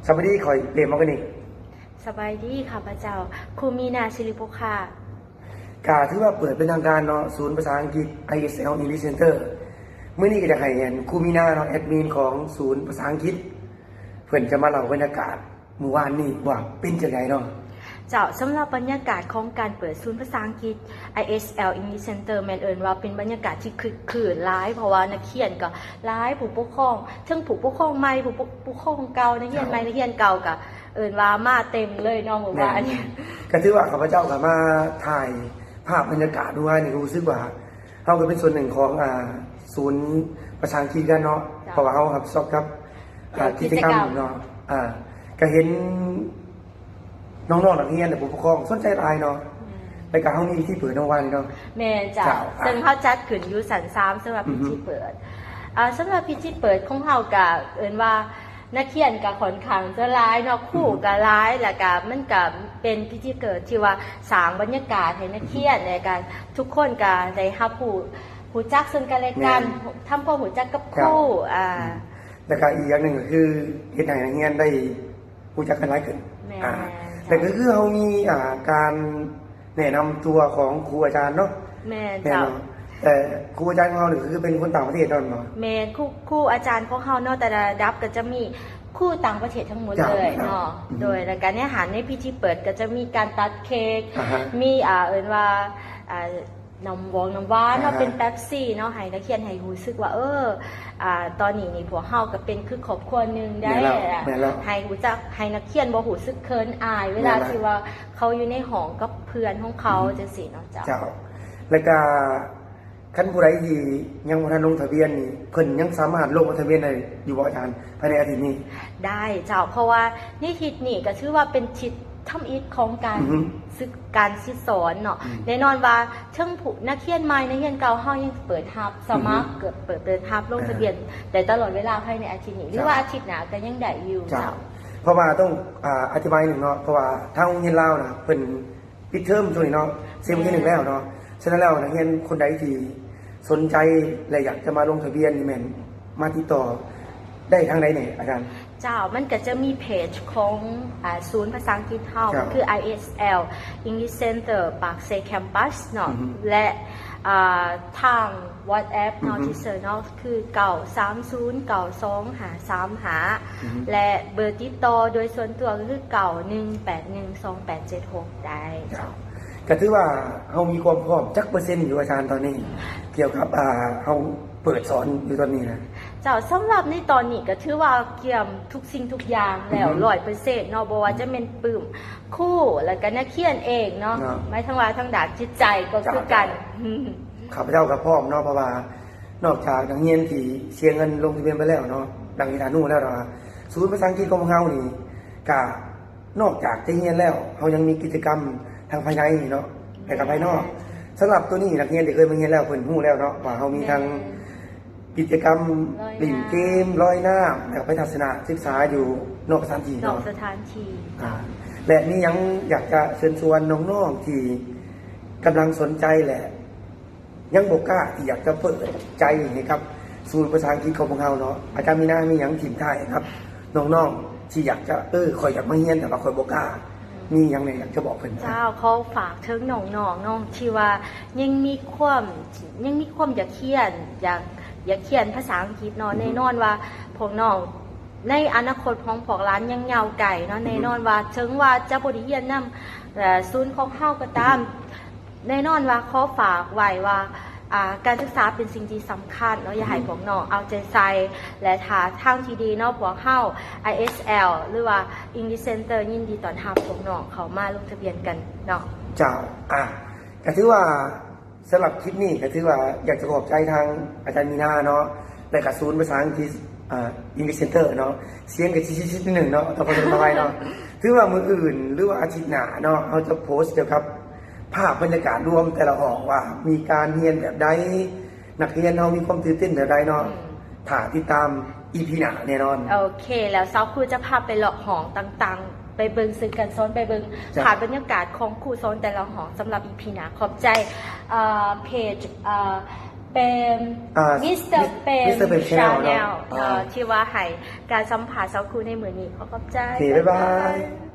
ສະບາຍດີ ຂ້ອຍເປມ ມອກກະນິກ. ສະບາຍດີ ຂ້າພະເຈົ້າ ຄູມີນາ ສິລິໂພຄາ. ກະຖືວ່າເປີດເປັນທາງການເນາະ ສູນພາສາອັງກິດ ໄອເອສແອລ English Center. ມື້ນີ້ກໍຈະໃຫ້ອັນຄູມີນາເນາະ ແອດມິນຂອງສູນພາສາອັງກິດ ເພິ່ນຈະມາເລົ່າບັນຍາກາດມື້ວານນີ້ວ່າເປັນຈັ່ງໃດເນາະ. ເຈົ້າ, ສຳລັບບັນຍາກາດຂອງການເປີດສູນພາສາອັງກິດ ໄອເອສແອລ English Center ແມ່ນເອີ້ນວ່າເປັນບັນຍາກາດທີ່ຄຶກຄື້ນຫຼາຍ, ເພາະວ່ານັກຮຽນກໍຫຼາຍ, ຜູ້ປົກຄອງ ເຖິງຜູ້ປົກຄອງໃໝ່, ຜູ້ປົກ ຜູ້ປົກຄອງເກົ່າ, ນັກຮຽນໃໝ່, ເຈົ້າ ນັກຮຽນເກົ່າ ກໍເອີ້ນວ່າມາເຕັມເລີຍເນາະ ມື້ວານນີ້. ແມ່ນ. ກໍຖືວ່າຂ້າພະເຈົ້າກໍມາຖ່າຍພາບບັນຍາກາດດ້ວຍນີ້ ກໍຮູ້ສຶກວ່າເຮົາກໍເປັນສ່ວນໜຶ່ງຂອງ ອ່າ ສູນພາສາອັງກິດກັນເນາະ, ເຈົ້າ ເພາະວ່າເຮົາຮັບຜິດຊອບກັບ ອ່າ ອ່າ ກິດຈະກຳ ກິດຈະກຳເນາະ. ອ່າ ກໍເຫັນ ນ້ອງໆ ນັກຮຽນ ແລະ ຜູ້ປົກຄອງສົນໃຈຫຼາຍເນາະ. ແມ່ນ. ແລ້ວກໍເຮົາມີພິທີເປີດໃນວັນນີ້ເນາະ. ແມ່ນເຈົ້າ. ເຈົ້າ. ເຊິ່ງເຮົາຈັດຂຶ້ນຢູ່ຊັ້ນສາມ ສຳລັບ ອືຮຶ ພິທີເປີດ. ອ່າ ສຳລັບພິທີເປີດຂອງເຮົາກໍເອີ້ນວ່ານັກຮຽນກໍຂ້ອນຂ້າງຈະຫຼາຍເນາະ, ຄູ ອືຮຶ ກໍຫຼາຍ, ແລ້ວກໍມັນກໍເປັນພິທີເປີດທີ່ວ່າສ້າງບັນຍາກາດໃຫ້ນັກຮຽນ ອືຮຶ ແລ້ວກໍທຸກຄົນກໍໄດ້ຮັບຮູ້ ຮູ້ຈັກເຊິ່ງກັນແລະກັນ. ແມ່ນ. ທຳຄວາມຮູ້ຈັກກັບ ເຈົ້າ ຄູ ອ່າ ອືມ ແລ້ວກໍອີກຢ່າງໜຶ່ງກໍຄືເຮັດໃຫ້ນັກຮຽນໄດ້ ຮູ້ຈັກກັນຫຼາຍຂຶ້ນ. ແມ່ນ. ອ່າ ເຈົ້າ. ແລ້ວກໍຄືເຮົາມີ ອ່າ ການແນະນຳຕົວຂອງຄູອາຈານເນາະ. ແມ່ນ. ແມ່ນ ເຈົ້າ ເນາະ. ແຕ່ຄູອາຈານຂອງເຮົານີ້ກໍຄືເປັນຄົນຕ່າງປະເທດເນາະ. ແມ່ນ. ຄູ ຄູອາຈານຂອງເຮົາເນາະ ແຕ່ລະລະດັບກໍຈະມີຄູຕ່າງປະເທດທັງໝົດເລີຍເນາະ. ເຈົ້າ. ອືມ. ໂດຍ ແລ້ວກໍໃນອາຫານໃນພິທີເປີດກໍຈະມີການຕັດເຄ້ກ ອ່າຮະ ມີ ອ່າ ເອີ້ນວ່າ ອ່າ ນ້ຳວອງນ້ຳຫວານເນາະ ອ່າຮະ ເປັນເປັບຊີເນາະ ໃຫ້ນັກຮຽນໃຫ້ຮູ້ສຶກວ່າ ເອີ ອ່າ ຕອນນີ້ນີ້ພວກເຮົາກໍເປັນຄືຄອບຄົວໜຶ່ງໄດ້. ແມ່ນແລ້ວ ແມ່ນແລ້ວ. ໃຫ້ຮູ້ຈັກ ໃຫ້ນັກຮຽນບໍ່ຮູ້ສຶກເຂີນອາຍ ເວລາ ແມ່ນແລ້ວ ທີ່ວ່າເຂົາຢູ່ໃນຫ້ອງກັບເພື່ອນຂອງເຂົາ ອືຮຶ ຈັ່ງຊີ້ເນາະ. ເຈົ້າ. ເຈົ້າ. ແລ້ວກໍຄັນຜູ້ໃດທີ່ຍັງບໍ່ທັນລົງທະບຽນນີ້ ເພິ່ນຍັງສາມາດລົງມາທະບຽນໄດ້ຢູ່ບໍ່ອາຈານ ພາຍໃນອາທິດນີ້? ໄດ້ເຈົ້າ, ເພາະວ່າໃນທິດນີ້ກໍຖືວ່າເປັນທິດທຳອິດຂອງການ ອືຮຶ ສຶກ ການສິດສອນເນາະ. ອືມ. ແນ່ນອນວ່າ ເຖິງຜູ້ ນັກຮຽນໃໝ່ ນັກຮຽນເກົ່າ ເຮົາຍັງເປີດຮັບສະໝັກ ອືຮຶ ເປີດ ເປີດ ເປີດຮັບລົງ ອ່າ ທະບຽນໄດ້ຕະຫຼອດເວລາພາຍໃນອາທິດນີ້ ຫຼື ເຈົ້າ ວ່າອາທິດໜ້າກໍຍັງໄດ້ຢູ່. ເຈົ້າ. ເຈົ້າ. ເພາະວ່າຕ້ອງ ອ່າ ອະທິບາຍໜຶ່ງເນາະ ເພາະວ່າທາງໂຮງຮຽນລາວນະ ເພິ່ນປິດເທີມຊ່ວງນີ້ເນາະ ເສັງວັນທີໜຶ່ງແລ້ວເນາະ. ສະນັ້ນແລ້ວ ນັກຮຽນຄົນໃດທີ່ສົນໃຈ ແລະ ຢາກຈະມາລົງທະບຽນນີ້ ແມ່ນມາຕິດຕໍ່ໄດ້ທາງໃດແດ່ອາຈານ? ເຈົ້າ, ມັນກໍຈະມີເພຈຂອງ ອ່າ ສູນພາສາອັງກິດເຮົາ ເຈົ້າ ກໍຄື ໄອເອສແອລ English Center ປາກເຊ Campus ເນາະ ອືຮຶ ແລະ ອ່າ ທາງ WhatsApp ເນາະ ອືຮຶ ທີ່ເຊີເນາະ ຄື ເກົ້າສາມສູນ ເກົ້າສອງຫ້າສາມຫ້າ ອືຮຶ ແລະ ເບີຕິດຕໍ່ໂດຍສ່ວນຕົວກໍຄື ເກົ້າໜຶ່ງແປດໜຶ່ງສອງແປດເຈັດຫົກ ໄດ້. ເຈົ້າ. ກໍຖືວ່າເຮົາມີຄວາມພ້ອມຈັກເປີເຊັນຢູ່ອາຈານຕອນນີ້ ກ່ຽວກັບ ອ່າ ເຮົາເປີດສອນຢູ່ຕອນນີ້ນະ? ເຈົ້າ, ສຳລັບໃນຕອນນີ້ກໍຖືວ່າກຽມທຸກສິ່ງທຸກຢ່າງແລ້ວ ອືຮຶ ຮ້ອຍເປີເຊັນເນາະ, ບໍ່ວ່າຈະແມ່ນປຶ້ມຄູ ແລ້ວກໍນັກຮຽນເອງເນາະ ເນາະ ໝາຍເຖິງວ່າທາງດ້ານຈິດໃຈກໍຄືກັນ. ເຈົ້າ. ຂ້າພະເຈົ້າກໍພ້ອມເນາະ ເພາະວ່ານອກຈາກນັກຮຽນທີ່ເສຍເງິນລົງທະບຽນໄປແລ້ວເນາະ ດັ່ງທີ່ທ່ານຮູ້ແລ້ວເນາະ ສູນພາສາອັງກິດຂອງພວກເຮົານີ້ ກະນອກຈາກຈະຮຽນແລ້ວ ເຮົາຍັງມີກິດຈະກຳທາງພາຍໃນເນາະ ແລະກະພາຍນອກ. ສຳລັບໂຕນີ້ ນັກຮຽນທີ່ເຄີຍມາຮຽນແລ້ວ ເພິ່ນຮູ້ແລ້ວເນາະ ວ່າເຮົາມີທັງ ແມ່ນ ກິດຈະກຳຫຼິ້ນເກມ ລອຍນ້ຳ ແລະໄປທັດສະນະສຶກສາຢູ່ນອກສະຖານທີ່ເນາະ ນອກສະຖານທີ່. ອ່າ ແລະມີຫຍັງຢາກຈະເຊີນຊວນນ້ອງໆທີ່ກຳລັງສົນໃຈ ແລະ ຍັງບໍ່ກ້າທີ່ຢາກຈະເປີດໃຈໃຫ້ກັບສູນພາສາອັງກິດຂອງພວກເຮົາເນາະ? ອາຈານມີນາມີຫຍັງຖິ້ມທ້າຍໃຫ້ກັບນ້ອງໆທີ່ຢາກຈະ ເອີ ຂ້ອຍຢາກມາຮຽນ ແຕ່ວ່າຂ້ອຍບໍ່ກ້າ ມີຫຍັງແດ່ຢາກຈະບອກເພິ່ນ? ເຈົ້າ, ຂໍຝາກເຖິງນ້ອງໆເນາະ ທີ່ວ່າຍັງມີຄວາມ ຍັງມີຄວາມຢາກຮຽນ ຢາກ ຢາກຮຽນພາສາອັງກິດເນາະ. ອືຮຶ. ແນ່ນອນວ່າພວກນ້ອງ ໃນອະນາຄົດຂອງພວກຫຼານຍັງຍາວໄກເນາະ, ອືຮຶ ແນ່ນອນວ່າເຖິງວ່າຈະບໍ່ໄດ້ຮຽນນຳ ເອີ ສູນຂອງເຮົາກໍຕາມ ອືຮຶ ແນ່ນອນວ່າຂໍຝາກໄວ້ວ່າ ອ່າ ການສຶກສາເປັນສິ່ງທີ່ສຳຄັນເນາະ, ຢ່າໃຫ້ ອືຮຶ ພວກນ້ອງເອົາໃຈໃສ່ ແລະ ຖ້າທາງທີ່ດີເນາະ ພວກເຮົາ ໄອເອສແອລ ຫຼືວ່າ English Center ຍິນດີຕ້ອນຮັບພວກນ້ອງເຂົ້າມາລົງທະບຽນກັນເນາະ. ເຈົ້າ. ອ່າ ກໍຖືວ່າ ສຳລັບຄລິບນີ້ກໍຖືວ່າຢາກຈະຂອບໃຈທາງອາຈານມີນາເນາະ ແລະກະສູນພາສາອັງກິດ ອ່າ English Center ເນາະ. ສຽງກໍຊິຊິດໆ ໜຶ່ງເນາະ ຕ້ອງຂໍໂທດຂໍອະໄພເນາະ. ຖືວ່າມື້ອື່ນ ຫຼືວ່າອາທິດໜ້າເນາະ ເຮົາຈະໂພສກ່ຽວກັບພາບບັນຍາກາດລວມແຕ່ລະຫ້ອງ ວ່າມີການຮຽນແບບໃດ ນັກຮຽນເຮົາມີຄວາມຕື່ນເຕັ້ນແບບໃດເນາະ. ອືມ. ຖ້າຕິດຕາມ ອີ ພີ ໜ້າແນ່ນອນ. ໂອເຄ, ແລ້ວສາວຄູຈະພາໄປເລາະຫ້ອງຕ່າງໆ ໄປເບິ່ງເຊິ່ງການສອນ, ໄປເບິ່ງ ເຈົ້າ ພາບບັນຍາກາດຂອງຄູສອນແຕ່ລະຫ້ອງສຳລັບ ອີ ພີ ໜ້າ. ຂອບໃຈ ເອີ ເພຈ ເອີ ເປມ ອ່າ ມິສເຕີເປມ ມິສເຕີເປມ Channel ເນາະ Channel ເນາະ ອ່າ ທີ່ວ່າໃຫ້ການສຳພາດສາວຄູໃນມື້ນີ້. ຂໍຂອບໃຈ ໂອເຄ ບາຍບາຍ ບາຍບາຍ.